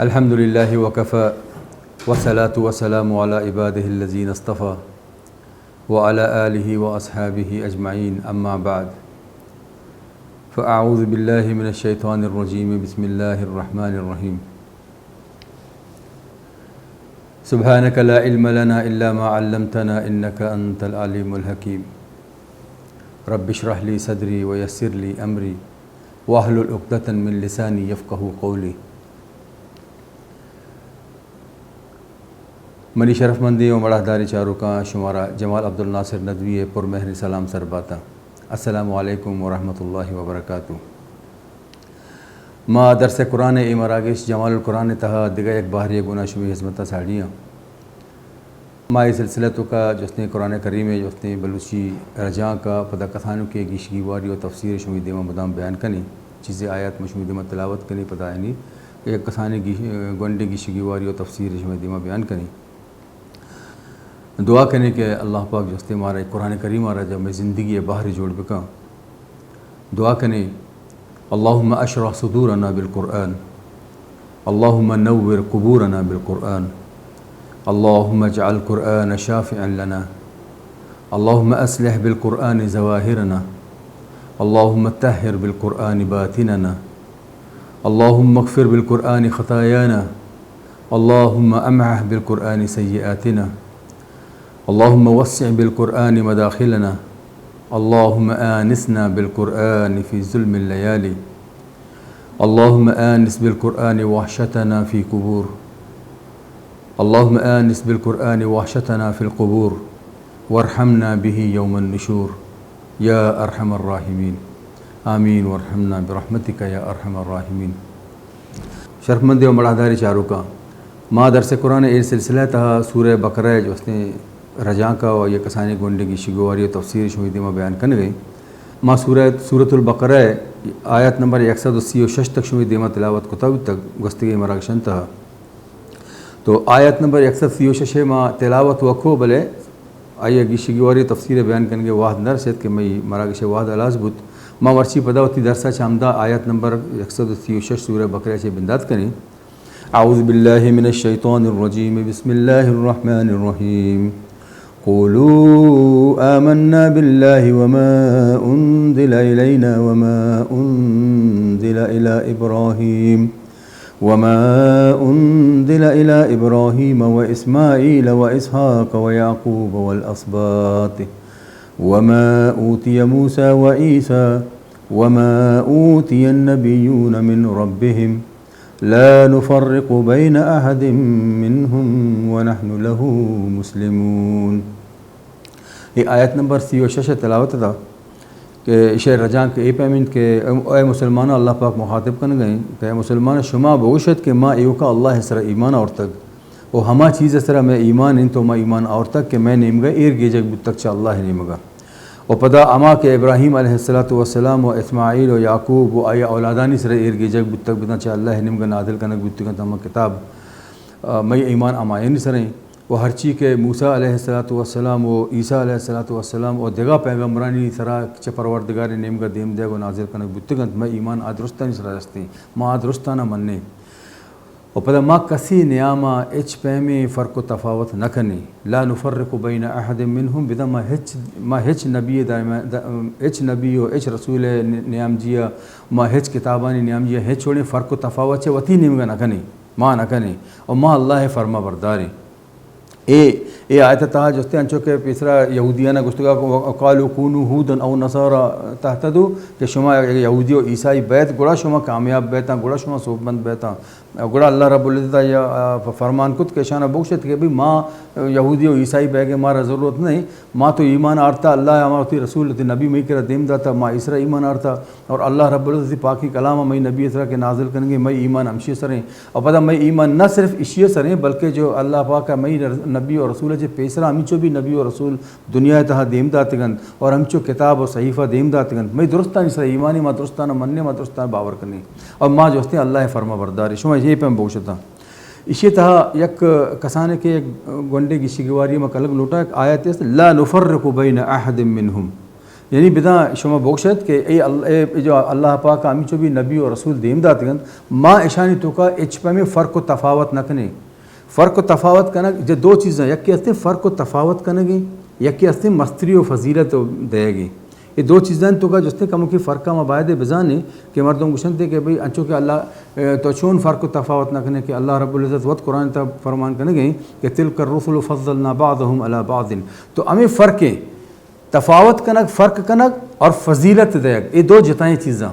الحمد لله وكفى، والصلاة والسلام على عباده الذين اصطفى، وعلى آله وأصحابه أجمعين، أما بعد، فأعوذ بالله من الشيطان الرجيم، بسم الله الرحمن الرحيم. سبحانك لا علم لنا إلا ما علمتنا إنك أنت العليم الحكيم. رب اشرح لي صدري ويسر لي أمري واحلل عقدة من لساني يفقهوا قولي. منی شرفمندیں و مڑاہداریں چاروکاں، شمارا جمال عبدالناصر ندوی ءِ پرمہریں سلام سر باتاں۔ السلام علیکم ورحمۃ اللہ وبرکاتہ۔ ما درس قرآن ءِ اے مراگش جمال القرآن ءِ تہا دگہ یک بہرے ءِ گونا شمئے ہزمت ءَ ساڑی آں۔ ما اے سلسلہ ءِ توکا جستیں قرآن کریم ءِ جستیں بلوچی رجانک ءَ پدا کسانکیں گیشگیواری و تفسیر شمئے دیما مدام بیان کنیں۔ چیزے آیات ما شمئے دیما تلاوت کنیں، پدا آیانی یک کسانیں گیش-، گونڈیں گیشگیواری و تفسیر شمئے دیما بیان کنیں۔ دعا کنیں کہ اللہ پاک جستیں مارا اے قرآن کریم ءَ را جا مئے زندگی ءِ بہرے جوڑ بکن۔ دعا کنیں، اللهم اشرح صدورنا بالقرآن، اللهم نور قبورنا بالقرآن، اللهم اجعل القرآن شافعا لنا، اللهم اصلح بالقرآن ظواهرنا، اللهم طهر بالقرآن باطننا، اللهم اغفر بالقرآن خطايانا، اللهم امحح بالقرآن سيئاتنا، اللهم وسع بالقرآن مداخلنا، اللهم آنسنا بالقرآن في ظلم الليالي، اللهم آنس بالقرآن وحشتنا في قبور، اللهم آنس بالقرآن وحشتنا في القبور، وارحمنا به يوم النشور، يا أرحم الراحمين. آمين، وارحمنا برحمتك يا أرحم الراحمين. شرفمندیں و مڑاہداریں چاروکاں، ما درس قرآن ءِ اے سلسلہ ءِ تہا سورہ بقرہ ءِ جستیں رجانک ءَ و یک کسانیں گونڈیں گیشگیواری و تفسیر شمئے دیما بیان کنگ ءَ ایں۔ ما سورہ، سورۃ البقرہ ءِ آیت نمبر یک سد و سی و شش تک شمئے دیما تلاوت کتگ بوتگ گوستگیں مراگشانی تہا۔ تو آیت نمبر یک سد سی و شش ءَ ما تلاوت وکو، بلے آئی ءِ گیشگیواری تفسیر ءِ بیان کنگ ءِ وہد نہ رسیت کہ مئی مراگش ءِ وہد ہلاس بوت۔ ما مرچی پدا وتی درس ءَ چہ ہمدا آیت نمبر یک سد و سی و شش سورہ بقرہ ءَ چہ بندات کنیں۔ اعوذ باللہ من الشیطان الرجیم، بسم اللہ الرحمن الرحیم۔ قولوا آمنا بالله وما أنزل إلينا وما أنزل إلى إبراهيم وما أنزل إلى إبراهيم وإسماعيل وإسحاق ويعقوب والأسباط وما أوتي موسى وعيسى وما أوتي النبيون من ربهم لا نفرق بين أحد منهم ونحن له مسلمون۔ اے آیت نمبر سی و شش ءِ تلاوت ءَ دا کہ ایشی ءِ رجانک اے پیم انت کہ اے مسلماناں، اللہ پاک مخاطب کنگ ءَ انت کہ اے مسلماناں، شما بگوش ات کہ ما ایوکا اللہ ءِ سرا ایمان آورتگ و ہما چیز ءِ سرا مئے ایمان انت و ما ایمان آورتگ کہ مئے نیمگ ءَ ایر گیجگ بوتگ چہ اللہ ءِ نیمگ ءَ۔ و پدا ہما کہ ابراہیم علیہ الصلوۃ والسلام و اسماعیل و یعقوب و آئی اولادانی سرا ایر گیجگ بوتگ بزاں چہ اللہ ءِ نیمگ ءَ نازل کنگ بوتگ انت ہما کتاب، آ، مئی ایمان ہمایانی سرا انت۔ و ہرچی کہ موسی علیہ الصلوۃ والسلام و عیسی علیہ الصلوۃ والسلام و دگہ پیغمبرانی سرا چہ پروردگار ءِ نیمگ ءَ دیم دیگ و نازل کنگ بوتگ انت، مئے ایمان آ درستانی سرا است انت، ما آ درستاناں منیں۔ و پدا ما کسی نیاما ہچ پیمیں فرق و تفاوت نہ کنیں۔ لا نفرق بین احد منهم، بزاں ما ہچ، ما ہچ نبی دائم، دا-، ہچ نبی و ہچ رسول نی-، نیامجیا، ما ہچ کتابانی نیامجیا ہچ وڑیں فرق و تفاوت چہ وتی نیمگا نہ کنیں، ما نہ کنیں، و ما اللہ ءِ فرما برداریں۔ اے، اے آیت ءِ تہا جستے انچو کہ پیسرا یہودیانا گوشتگا، وقالوا كونوا هودا أو نصارى تهتدوا، کہ شما یہودی و عیسائی بیت، گڑا شما کامیاب بیتاں، گڑا شما سوبمند بیتاں۔ گڑا اللہ رب العزت ءَ یا، آ، فرمان کت کہ اشانا بگوشت کہ بھئی ما یہودی و عیسائی بیگ ءِ مارا ضرورت نہیں، ما تو ایمان آرتا اللہ ءَ، ہما وتی رسول، وتی نبی مئی کرا دیم داتا، ما ایسرا ایمان آرتا، اور اللہ رب العزت وتی پاکیں کلام ءَ مئی نبی ءِ سرا کہ نازل کنگے، مئی ایمان ہمشی سریں۔ اور پدا مئی ایمان نہ صرف اشی سریں، بلکہ جو اللہ پاک ءَ مئی نبی و رسول چہ پیسرا ہمینچو بھی نبی و رسول دنیا ءِ تہا دیم داتگ انت اور ہمچو کتاب و صحیفہ دیم داتگ انت۔ مئی درستانی سرا ایمانی، ما درستانا منیں، ما درستانا باور کنیں اور ما جو ہستیں اللہ ءِ فرما برداریں۔ شما اے پیم بگوشتاں۔ ایشی ءِ تہا یک کسانے کہ یک گونڈے گیشی گواری ما کلگ لوٹاں، یک آیت است، لا نفرق بین احد منهم۔ یعنی بداں شما بگوشت کہ اے ال-، اے جو اللہ پاک ہمینچو بھی نبی و رسول دیم داتگنت، ما اشانی توکا ہچ پیمیں فرق و تفاوت نہ کنیں۔ فرق و تفاوت کنگ، جہ دو چیزاں، یکے ہستیں فرق و تفاوت کنگیں، یکے ہستیں مستری و فضیلت و دئیگیں۔ اے دو چیزاں توکا جستیں کموکی فرقا ما باید بزانیں کہ مردم گوشنتے کہ بھئی انچو کہ اللہ، اے، تو چون فرق و تفاوت نہ کنے کہ اللہ رب العزت وت قرآن تا فرمان کنگیں کہ تلک الرسل فضلنا بعضهم علی بعض۔ تو ہمیں فرق ہے، تفاوت کنگ، فرق کنگ اور فضیلت دیگ، اے دو جتائیں چیزاں۔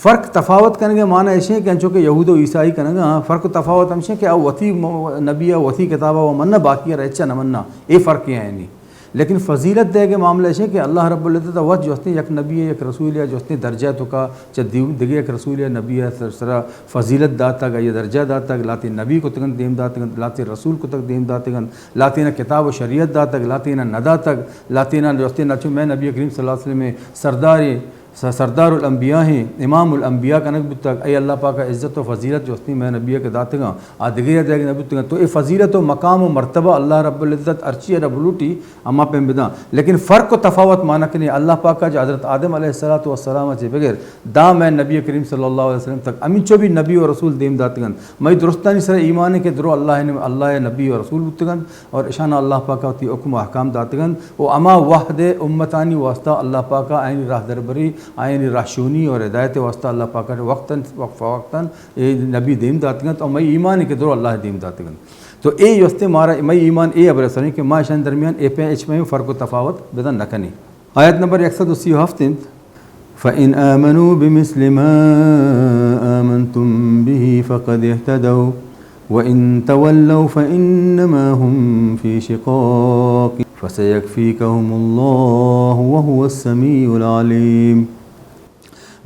فرق تفاوت کنگ ءِ معنی ایش ایں کہ انچو کہ یہود و عیسائی کنگ ءَ، ہاں، فرق و تفاوت ہمش ایں کہ آ وتی م-، نبی ءَ وتی کتاب ءَ و منّ، باقی ءَ را ہچ ءَ نہ منّ، اے فرق ایں آیانی۔ لیکن فضیلت دیگ ءِ معاملہ ایش ایں کہ اللہ رب العزت ءَ وت جوستیں یک نبی ءَ، یک رسولے ءَ جوستیں درجہ ءِ توکا چہ دیو-، دگہ یک رسولے ءَ، نبی ءَ سر-، سرا فضیلت داتگ، آئی ءَ درجہ داتگ، لہتیں نبی کتگ انت دیم داتگ انت، لہتیں رسول کتگ دیم داتگ انت، لہتیں کتاب و شریعت داتگ، لہتیں نہ داتگ، لہتیں جوستیں نہ چو مئے نبی کریم صلی اللہ علیہ وسلم ءِ سردارے س-، سردار الانبیاء ایں، امام الانبیاء کنگ بوتگ، اے اللہ پاک ءَ عزت و فضیلت جوستیں مئے نبی ءَ کہ داتگاں، آ دگرے ءَ دیگ نہ بوتگاں۔ تو اے فضیلت و مقام و مرتبہ اللہ رب العزت ہرچی ءَ را بلوٹی، ہما پیم بداں۔ لیکن فرق و تفاوت ما نہ کنیں۔ اللہ پاک ءَ چہ حضرت آدم علیہ الصلوۃ والسلام ءَ چہ بگر داں مئے نبی کریم صلی اللہ علیہ وسلم تک ہمینچو بھی نبی و رسول دیم داتگنت۔ مئی درستانی سر ایمان ایں کہ درو اللہ ءِ نم-، اللہ ءِ نبی و رسول بوتگنت۔ اور اشانا اللہ پاک ءَ وتی حکم و احکام داتگ انت و ہما وہد ءِ امتانی واسطہ اللہ پاک ءَ آیانی راہدربری، آیانی راہشونی اور ہدایت ءِ واسطہ اللہ پاک ءَ وقتاً، وقت فوقتاً اے نبی دیم داتگ انت اور مئی ایمان ایں کہ درو اللہ ءَ دیم داتگ انت۔ تو اے یوستے مارا، مئی ایمان اے ابر سریں کہ ما اشان درمیان اے پہ ہچ پہ فرق و تفاوت بدن نہ کنیں۔ آیت نمبر یک سد و سی و ہفت انت۔ فإن آمنوا بمثل ما آمنتم به فقد اهتدوا وإن تولوا فإنما هم في شقاق فسيكفيكهم الله وهو السميع العليم۔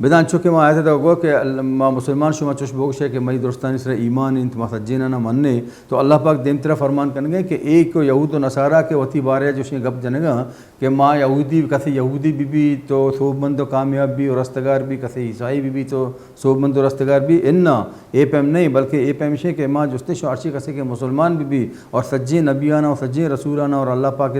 بدان چو کہ ما آیت ءَ گو کہ ال-، ما مسلمان شما چوش بوگشے کہ مئی درستانی سر ایمان انت، ما سجینانا منّے، تو اللہ پاک دیمترا فرمان کنگے کہ اے کہ یہود و نصارا کہ وتی بارے جوشیں گپ جنگا، کہ ما یہودی، کسے یہودی بہ بی تو سوبمند و کامیاب بی و رستگار بی، کسے عیسائی بہ بی تو سوبمند و رستگار بی۔ اناں، اے پیم نہ ایں، بلکہ اے پیم اش ایں کہ ما جوستیں شو ہرچی کسے کہ مسلمان بہ بی اور سجیں نبیاناں و سجیں رسولاناں اور اللہ پاک ءِ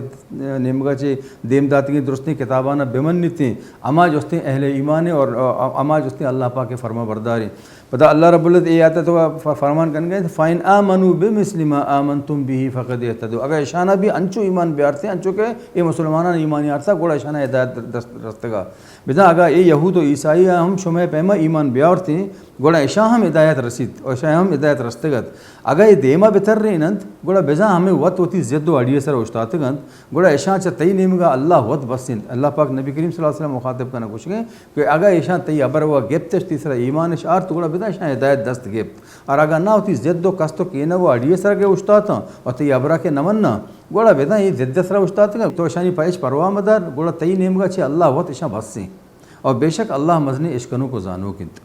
نیمگا چہ دیم داتگیں درستیں کتاباناں بہ منّیتیں، ہما جوستیں اہل ایمان ایں اور ہما جوستیں اللہ پاک ءِ فرما بردار ایں۔ پدا اللہ رب العزت اے آیت ءِ توکا ف-، فرمان کنگے، فإن آمنوا بمثل ما آمنتم به فقد اهتدوا۔ اگاں اشانا بھی انچو ایمان بیارتیں، انچو کہ اے مسلمانان ایمان آرتا، گڑا اشانا ہدایت دست رستگا۔ بزاں اگاں اے یہود و عیسائی ہم شمئے پیما ایمان بیارتیں، گڑا اشاں ہم ہدایت رسیت و اشاں ہم ہدایت رستگ ات۔ اگاں اے دیما بتریننت، گڑا بزاں ہمے وت وتی ضد و اڑی سر اوشتاتگ انت، گڑا اشاں چہ تئی نیمگا اللہ وت بس انت۔ اللہ پاک نبی کریم صلی اللہ علیہ وسلم مخاطب کنگ گوشگے، کہ اگاں ایشاں تئی ہبر وا گپتش، تئی سرا ایمانش آرت، گڑا بداں ایشاں ہدایت دست گپت۔ اور اگاں نہ، وتی ضد و کست و کینگ و اڑی سرا کہ اوشتاتاں و تئی ہبرا کہ نہ مناں، گڑا بداں اے ضد سرا اوشتاتگ انت، تو اشانی پہ ہچ پرواہ مدار، گڑا تئی نیمگا چہ اللہ وت اشاں بس انت۔ اور بے شک اللہ مزنیں اشکنوک و زانوک انت۔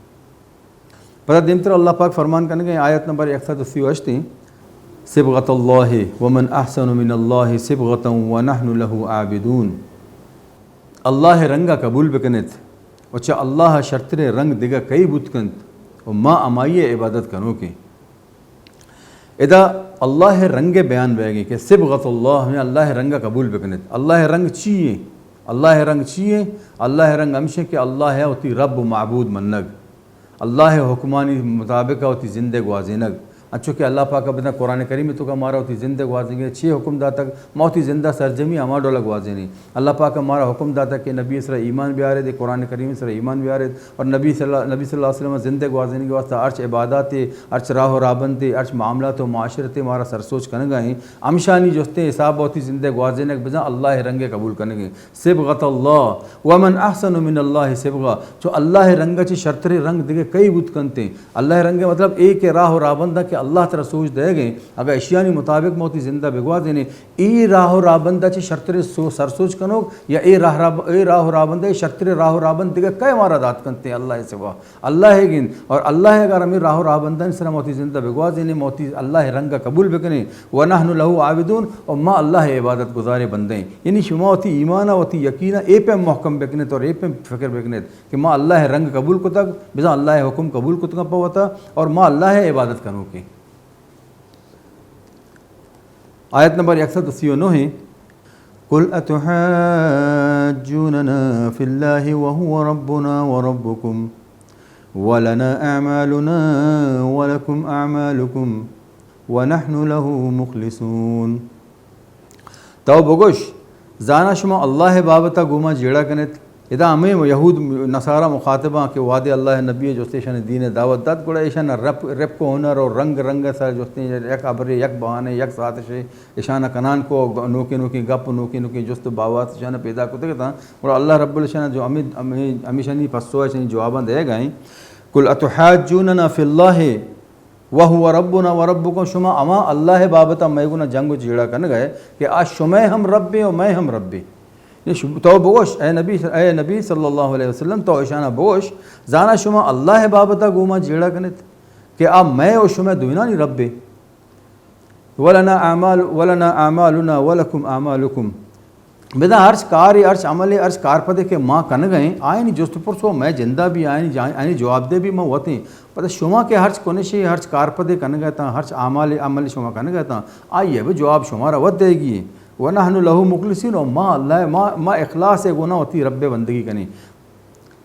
پدا دیمتر اللہ پاک فرمان کنگے، آیت نمبر یک سد و سی و ہشت ایں، صبغة الله ومن أحسن من الله صبغة ونحن له عابدون۔ اللہ ءِ رنگ ءَ قبول بکنت و چہ اللہ ءَ شرتریں رنگ دگہ کئی بوت کنت و ما ہمائی ءِ عبادت کنوکیں۔ ادا اللہ ءِ رنگ ءِ بیان بیگی کہ صبغة الله، ہمیں اللہ ءِ رنگ ءَ قبول بکنت۔ اللہ ءِ رنگ چی ایں؟ اللہ ءِ رنگ چی ایں؟ اللہ ءِ رنگ ہمش ایں کہ اللہ ءَ وتی رب و معبود منگ۔ اللہ ءِ حکمانی مطابق ءَ وتی زند ءَ گوازینگ۔ انچو کہ اللہ پاک ءَ بزاں قرآن کریم ءِ توکا مارا وتی زند ءَ گوازینگ ءِ چے حکم داتگ، ما وتی زند ءَ سرجمی ہما ڈول ءَ گوازینیں۔ اللہ پاک ءَ مارا حکم داتگ کہ نبی ءِ سرا ایمان بیارید، قرآن کریم ءِ سرا ایمان بیارید اور نبی صلی اللہ، نبی صلی اللہ علیہ وسلم ءِ زند ءِ گوازینگ ءِ واسطہ ہرچ عبادات ءِ، ہرچ راہ و رابند ءِ، ہرچ معاملات و معاشرت ءِ مارا سرسوچ کنگ ءَ ایں، ہمشانی جستیں حساب ءَ وتی زند ءَ گوازینگ بزاں اللہ ءِ رنگ ءَ قبول کنگ ءَ ایں۔ صبغة الله ومن أحسن من الله صبغة، چو اللہ ءِ رنگ ءَ چہ شرتریں رنگ دگہ کئی بوت کنت؟ اللہ ءِ رنگ ءِ مطلب اے کہ راہ و رابند ءَ کہ اللہ ترا سوج دئیگ ءَ ایں، اگاں اشیانی مطابق ما وتی زند ءَ بگوازینیں، اے راہ و رابند ءَ چہ شرتریں سو-، سرسوج کنوک یا اے راہ راب-، اے راہ و رابند ءَ شرتریں راہ و رابند دگہ کئے مارا دات کنت اللہ ءِ سوا؟ اللہ ءِ گند، اور اللہ ءَ اگر ہمیں راہ و راہبندانی سرا ما وتی زند ءَ بگوازینیں، ما وتی اللہ ءِ رنگ ءَ قبول بکنیں، ونحن له عابدون، اور ما اللہ ءِ عبادت گزاریں بندہ ایں۔ یعنی شما وتی ایمان ءَ، وتی یقین ءَ اے پیم محکم بکنیت اور اے پیم فکر بکنیت کہ ما اللہ ءِ رنگ قبول کتگ، بزاں اللہ ءِ حکم قبول کتگ پہ وتا، اور ما اللہ ءِ عبادت کنوکیں۔ آیت نمبر یک سد و سی و نو ایں، قل أتحاجوننا في الله وهو ربنا وربكم ولنا أعمالنا ولكم أعمالكم ونحن له مخلصون. تو بگوش، زانا شما اللہ بابتا گوما جیڑا کنت؟ ادا ہمیں یہود نصارا مخاطباں کہ وعدے اللہ نبی جستے ایشان دین دعوت دات، گڑا ایشان رپ، رپ کو ہنر اور رنگ رنگ سر جستے یک ابرے، یک بہانے، یک سازشے، ایشان کنان کو نوکیں نوکیں گپ، نوکیں نوکیں جست و باوات ایشان پیدا کتے تاں، گڑا اللہ رب العالمین جو ہمیں، ہمیں، ہمیشانی پسو ایشانی جواباں دے گئیں۔ قل أتحاجوننا في الله وهو ربنا وربكم، شما ہما اللہ بابتا مئے گونا جنگ و جیڑا کنگئے کہ آ شمئے ہم ربے و مئے ہم ربے۔ یعنی شم-، تو بگوش، اے نبی، اے نبی صلی اللہ علیہ وسلم، تو ایشانا بگوش، زانا شما اللہ بابتا گوما جیڑا کنت کہ آ مئے و شمئے دوینانی ربے۔ ولنا اعمال، ولنا اعمالنا ولکم اعمالکم۔ بزاں ہرچ کارے، ہرچ عملے، ہرچ کارپدے کہ ما کنگئیں، آیانی جست و پرس و مئے جندا بی، آیانی جا-، آیانی جواب دہ بی ما وتیں۔ پدا شما کہ ہرچ کنشے، ہرچ کارپدے کنگئے تاں، ہرچ اعمالے، عملے شما کنگئے تاں، آئی بہ جواب شمارا وت دئیگی۔ ونحن له مخلصون، و ما اللہ، ما، ما اخلاص گونا وتی رب بندگی کنیں۔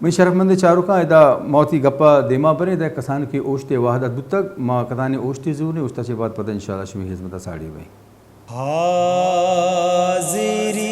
منی شرفمندیں چاروکاں، ادا ما وتی گپا دیما بریں، ادا کسانکیں اوشتے وہد ات بوتگ، ما کسانیں اوشتے زوریں، اوشتا چہ بعد پدا انشاءاللہ شمئے خدمتا ساڑی بئیں۔ حاضری